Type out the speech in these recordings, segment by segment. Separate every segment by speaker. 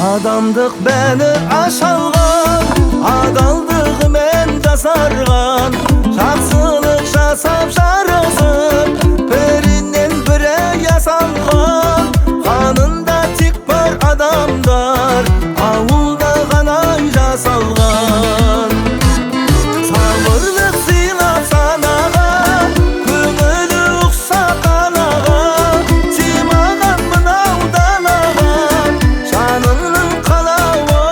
Speaker 1: Адамдық бәні ашалған, адалдығымен жасарған, жақсылық жасап жарысып, бірінен бірі ясалған. Қанында тек бар адамдар, ауылда ғана жасалған. Сабырлық сыйлап санаға, көңілі ұқсап анаға, сыймаған мынау далаға жаныңның қалауы.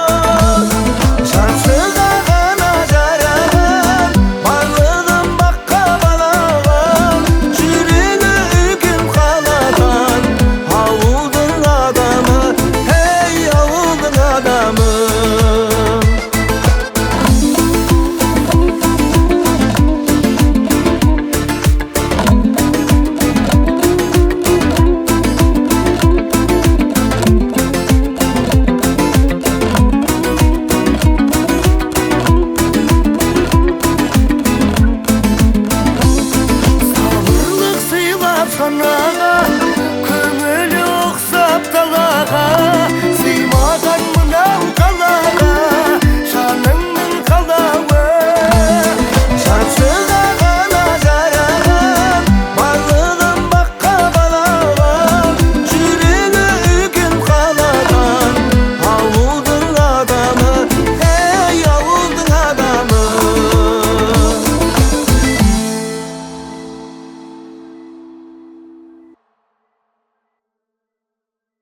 Speaker 1: Жақсыға ғана жараған, барлығын баққа балаған, жүрегі үлкен қаладан, ауылдың адамы, ей, ауылдың адамы.